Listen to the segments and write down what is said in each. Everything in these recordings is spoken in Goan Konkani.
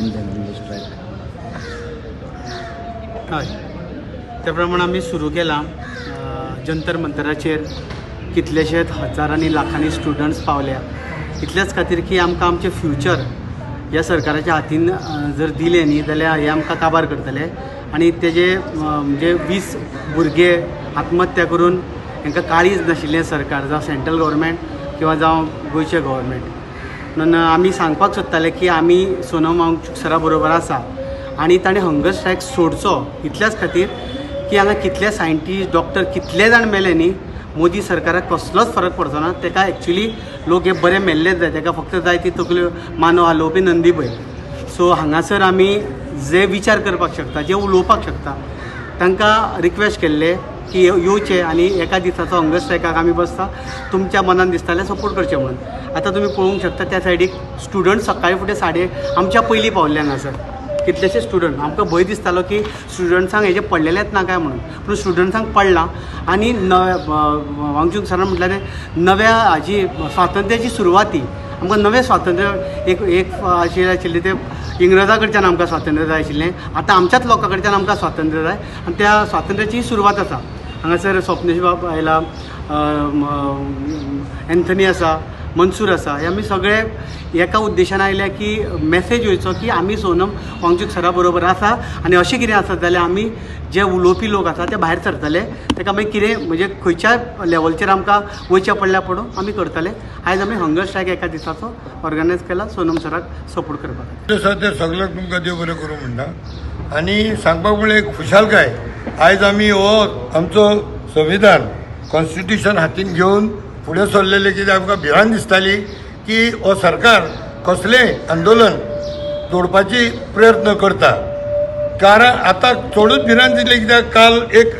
One day hunger strike. हय, त्या प्रमाणे आमी सुरू केलां. जंतर मंतराचेर कितलेशेच हजारांनी, लाखांनी स्टुडंट्स पावल्या, इतल्याच खातीर की आमकां आमचें फ्युचर ह्या सरकाराच्या हातीन जर दिलें न्ही जाल्यार हे आमकां काबार करतले. आनी तेजे म्हणजे 20 भुरगे आत्महत्या करून हांकां काळीज नाशिल्लें सरकार, जावं सेंट्रल गव्हर्मेंट किंवा जावं गोंयचें गव्हर्मेंट. म्हणून आमी सांगपाक सोदताले की आमी सोनम वांगचूक सरा बरोबर आसा आनी ताणें हंगर स्ट्रायक सोडचो, इतल्याच खातीर की हांगा कितले सायंटिस्ट, डॉक्टर, कितले जाण मेले न्ही, मोदी सरकाराक कसलोच फरक पडचो ना. ताका एक्चुली लोक हे बरे मेल्लेच जाय. ताका फक्त जाय ती तकल्यो मानो हालोवपी नंदी बैल. सो हांगासर आमी जे विचार करपाक शकता, जे उलोवपाक शकता, तांकां रिक्वेस्ट केल्ले की येवचे आनी एका दिसाचो हंगर स्ट्रायकाक आमी बसता, तुमच्या मनान दिसतालें सपोर्ट करचें म्हणून. आतां तुमी पळोवंक शकता, त्या सायडीक स्टुडंट सकाळी फुडें साडे आमच्या पयलीं पावल्ले. हांगासर कितलेशे स्टुडंट. आमकां भंय दिसतालो की स्टुडंट्सांक हेजें पडलेलेंच ना काय म्हणून, पूण स्टुडंट्सांक पडलां. आनी नव्या वांगचूक सरान म्हटल्यार नव्या हाजी स्वातंत्र्याची सुरवाती. आमकां नवें स्वातंत्र्य एक एक अशें आशिल्लें, तें इंग्रजा कडच्यान आमकां स्वातंत्र्य जाय आशिल्लें. आतां आमच्याच लोकां कडच्यान आमकां स्वातंत्र्य जाय आनी त्या स्वातंत्र्याची सुरवात आसा. हांगासर स्वप्नेश बाब आयला, एन्थनी आसा, मनसूर आसा. हे आमी सगळे एका उद्देशान आयल्या की मॅसेज वयचो की आमी सोनम वांगचूक सरा बरोबर आसा आनी अशें कितें आसत जाल्यार आमी जे उलोवपी लोक आसा ते भायर सरतले. ताका मागीर कितें, म्हणजे खंयच्याय लेवलचेर आमकां वयचें पडल्यार पडूं, आमी करतले. आयज आमी हंगर स्ट्रायक एका दिसाचो ऑर्गनायज केला सोनम सराक सपोर्ट करपाक. आसा ते सगळ्यांक तुमकां देव बरें करूं म्हणटा. आनी सांगपाक म्हणल्यार एक खुशालकाय, आयज आमी हो आमचो संविधान, कॉन्स्टिट्युशन हातीन घेवन फुडें सरलेले, कित्याक आमकां भिरांत दिसताली की हो सरकार कसलेंय आंदोलन तोडपाची प्रयत्न करता. कारण आतां चडूच भिरांत दिसली, कित्याक काल एक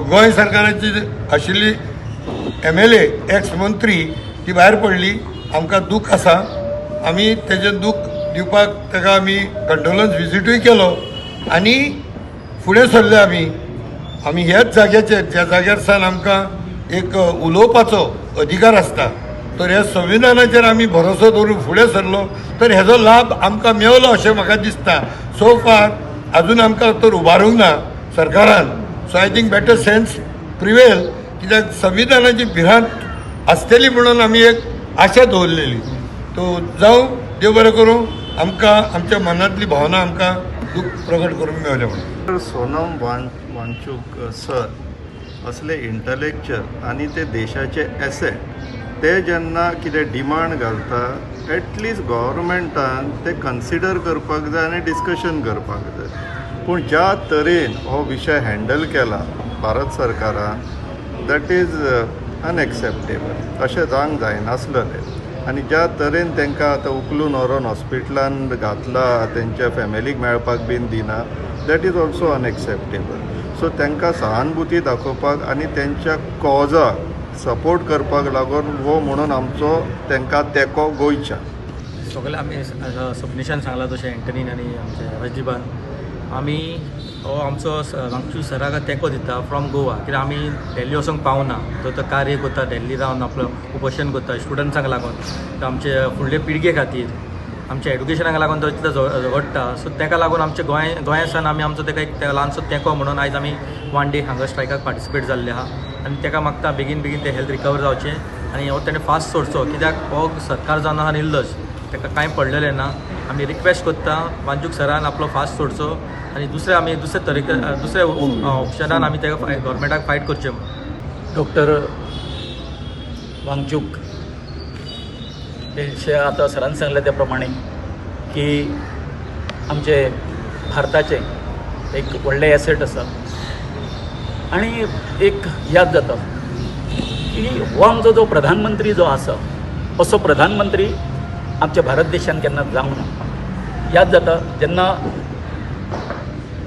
गोंय सरकाराची आशिल्ली एमएलए, एक्स मंत्री, ती भायर पडली. आमकां दूख आसा. आमी तेजें दूख दिवपाक ताका आमी कंडोलन्स विजिटूय केलो आनी फुडें सरले आमी. आमी ह्याच जाग्याचेर, ज्या जाग्यार सावन आमकां एक उलोवपाचो अधिकार आसता, तर ह्या संविधानाचेर आमी भरोसो दवरून फुडें सरलो, तर हेजो लाभ आमकां मेवलो अशें म्हाका दिसता. सो फार अजून आमकां तर उबारूंक ना सरकारान. So I think better sense prevail, कित्याक संविधानाची भिरांत आसतली म्हणून आमी एक आशा दवरलेली. तो जावं, देव बरें करूं. आमकां आमच्या मनांतली भावना आमकां दूख प्रगट करूंक मेवलें म्हणून. सोनम वांगचूक सर असले इंटलेक्चुअल आनी ते देशाचे एसेट, ते जेन्ना कितें डिमांड घालता, एटलिस्ट गव्हर्मेंटान ते कन्सिडर करपाक जाय आनी डिस्कशन करपाक जाय. पूण ज्या तरेन हो विशय हँडल केला भारत सरकारान, that is unacceptable. अशें जावंक जायनासलेलें. आनी ज्या तरेन तांकां आतां उखलून व्हरोन हॉस्पिटलान घातला, तेंच्या फॅमिलीक मेळपाक बीन दिना, that is also unacceptable. So तांकां सहानुभूती दाखोवपाक आनी तेंच्या कॉजाक सपोर्ट करपाक लागून हो म्हणून आमचो तांकां तेंको गोंयच्यान. सगळे आमी सबमिशन सांगलां तशें एंटनीन आनी आमचे राजदीपान, आमी हो आमचो वांगचू सराक तेंको दिता फ्रॉम गोवा, कित्याक आमी दिल्ली वचोंक पावना. तो तो कार्य करता, दिल्ली रावन आपलो उपोशण करता स्टुडंट्सांक लागून, तो आमचे फुडले पिळगे खातीर, आमच्या एड्युकेशनाक लागून तो इतलो झगडटा. सो ताका लागून आमच्या गोंयासान आमी आमचो ताका एक ल्हानसो तेंको म्हणून आयज आमी वन डे हांगा स्ट्रायकाक पार्टिसिपेट जाल्ले आहा. आनी ताका मागता बेगीन बेगीन ते हेल्थ रिकवर जावचें आनी हो तेणें फास्ट सोडचो, कित्याक हो सरकार जावन आहा निर्लज, ताका कांय पडलेलें ना. आमी रिक्वेस्ट करता, वांचूक सरान आपलो फास्ट सोडचो आनी दुसरे आमी दुसरे तरेके, दुसऱ्या ऑप्शनान आमी ताका गव्हर्मेंटाक फायट करचें म्हणून. डॉक्टर वांगचूक तेंचे आतां सरान सांगलें त्या प्रमाणे की आमचे भारताचें एक व्हडलें एसेट आसा. आनी एक याद जाता की हो आमचो जो प्रधानमंत्री जो आसा, असो प्रधानमंत्री आमच्या भारत देशान केन्ना जावंक ना. याद जाता जेन्ना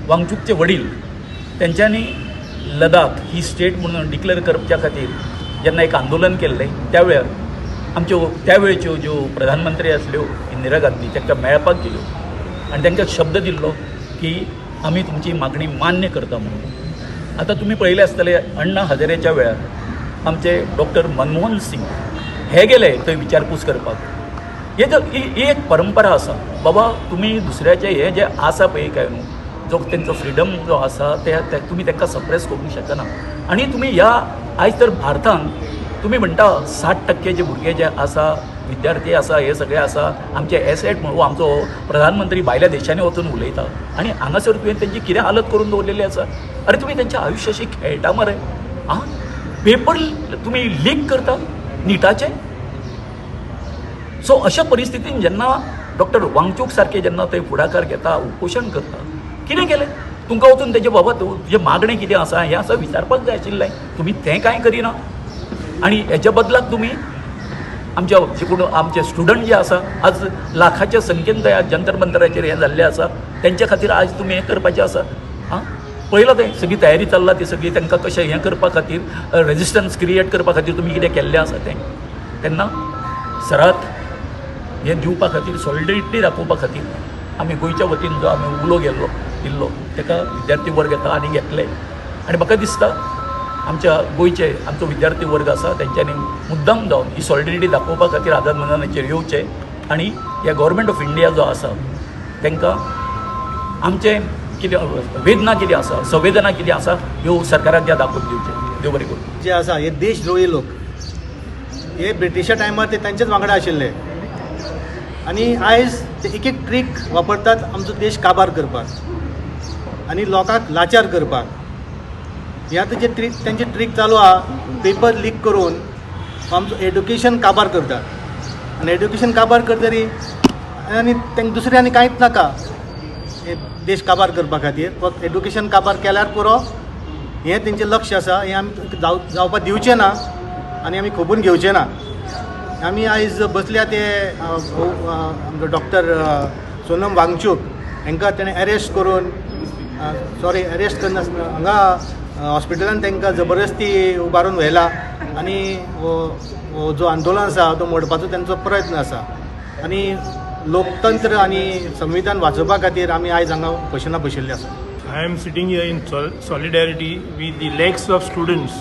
वांगचूकचे वडील तेंच्यांनी लडाख ही स्टेट म्हणून डिक्लेअर करच्या खातीर जेन्ना एक आंदोलन केल्लें, त्या वेळार आमच्यो त्या वेळच्यो ज्यो प्रधानमंत्री आसल्यो इंदिरा गांधी, तांकां मेळपाक गेल्यो आनी तांकां शब्द दिल्लो की आमी तुमची मागणी मान्य करता म्हणून. आतां तुमी पळयलें आसतलें, अण्णा हजारेच्या वेळार आमचे डॉक्टर मनमोहन सिंग हे गेले थंय विचारपूस करपाक. हे जर ही एक परंपरा आसा बाबा तुमी दुसऱ्याचें हें जें आसा पळय काय न्हू जो तेंचो फ्रिडम जो आसा ते तुमी तांकां सप्रेस करूंक शकना. आनी तुमी ह्या आयज तर भारतान तुमी म्हणटा 60% जे भुरगे जे आसा विद्यार्थी आसा हे सगळे आसा आमचे एसेट म्हणून आमचो प्रधानमंत्री भायल्या देशांनी वचून उलयता आनी हांगासर तुवें तेंची कितें हालत करून दवरलेली आसा. अरे तुमी तेंच्या आयुश्याशी खेळटा मरे आं, पेपर तुमी लीक करता निटाचे. सो अशा परिस्थितीन जेन्ना डॉक्टर वांगचूक सारके जेन्ना ते फुडाकार घेता उपोशण करता कितें केलें तुमकां वचून तेजे बाबा तुजें मागणें कितें आसा हें आसा विचारपाक जाय आशिल्लें, तुमी तें कांय करिना. आनी हेच्या बदलाक तुमी आमच्या जे कोण आमचे स्टुडंट जे आसा आज लाखाच्या संख्येन ते जंतर मंतराचेर हें जाल्लें आसा तेंच्या खातीर आज तुमी हें करपाचें आसा. आं पळयलां तें सगळी तयारी चल्ला ती सगळी तांकां कशें हें करपा खातीर रेजिस्टन्स क्रिएट करपा खातीर तुमी कितें केल्लें आसा तें तेन्ना सरात हें दिवपा खातीर सॉलिडिटी दाखोवपा खातीर आमी गोंयच्या वतीन जो आमी उलो गेल्लो दिल्लो ताका विद्यार्थी वर्ग येता आनी घेतले. आनी म्हाका दिसता आमच्या गोंयचे आमचो विद्यार्थी वर्ग आसा तेंच्यांनी मुद्दाम जावन ही सॉलिडिटी दाखोवपा खातीर आझाद मैदानाचेर येवचें आनी ह्या गव्हर्मेंट ऑफ इंडिया जो आसा तांकां आमचें कितें वेदना कितें आसा संवेदना कितें आसा ह्यो सरकाराक ज्या दाखोवन दिवचें. देव बरें करूं. जे आसा हे देशद्रोही लोक हे ब्रिटिशा टायमार ते तांचेच वांगडा आशिल्ले आनी आयज ते एक एक ट्रीक वापरतात आमचो देश काबार करपाक आनी लोकांक लाचार करपाक. हे आतां जे ट्रीक तेंचे ट्रीक चालू आहा पेपर लीक करून आमचो एडुकेशन काबार करतात आनी एडुकेशन काबार करतरी आनी तांकां दुसरें आनी कांयच नाका हे देश काबार करपा खातीर, फक्त एडुकेशन काबार केल्यार पुरो हें तेंचें लक्ष आसा. हें आमी जावपाक दिवचें ना आनी आमी खोबून घेवचें ना. आमी आयज बसल्या ते आमचो डॉक्टर सोनम वांगचूक हांकां तेणें अरेस्ट करून सॉरी अरेस्ट करनासतना हांगा हॉस्पिटलान तांकां जबरदस्ती उबारून व्हेला आनी हो जो आंदोलन आसा तो मोडपाचो तेंचो प्रयत्न आसा आनी लोकतंत्र आनी संविधान वाचोवपा खातीर आमी आयज हांगा उपोशणाक बशिल्ले आसा. I am sitting here in solidarity with the lakhs of students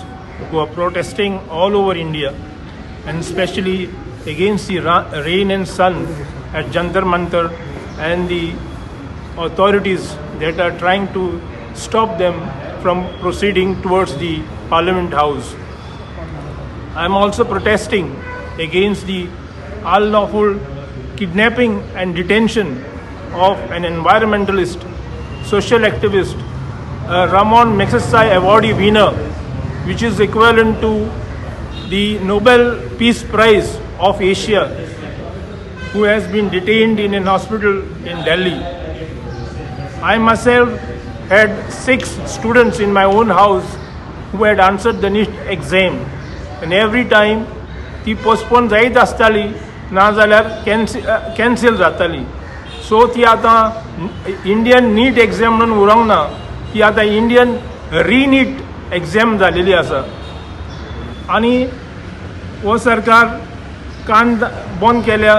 who are protesting all over India and especially against the rain and sun at Jantar Mantar and the authorities that are trying to stop them from proceeding towards the Parliament House. I am also protesting against the unlawful kidnapping and detention of an environmentalist, social activist, a Ramon Magsaysay awardee winner, which is equivalent to the Nobel Peace Prize of Asia, who has been detained in an hospital in Delhi. I myself had 6 students in my own house who had answered the NEET exam, and every time ती postpone जायत आसताली ना जाल्यार कॅन्सल जाताली. सो ती आतां इंडियन नीट एग्झाम म्हणून उरोंक ना, ती आतां इंडियन रीनीट एग्झाम जालेली आसा. आनी हो सरकार कान बंद केल्या,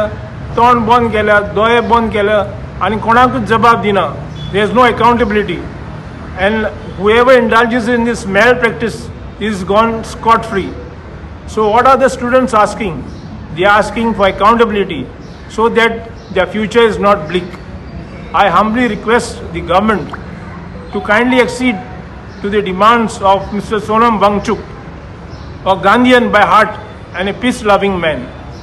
तोंड बंद केल्या, दोळे बंद केल्या आनी कोणाकूच जबाब दिना. There is no accountability and whoever indulges in this malpractice is gone scot free. So what are the students asking? They are asking for accountability so that their future is not bleak. I humbly request the government to kindly accede to the demands of Mr. Sonam Wangchuk, a Gandhian by heart and a peace-loving man.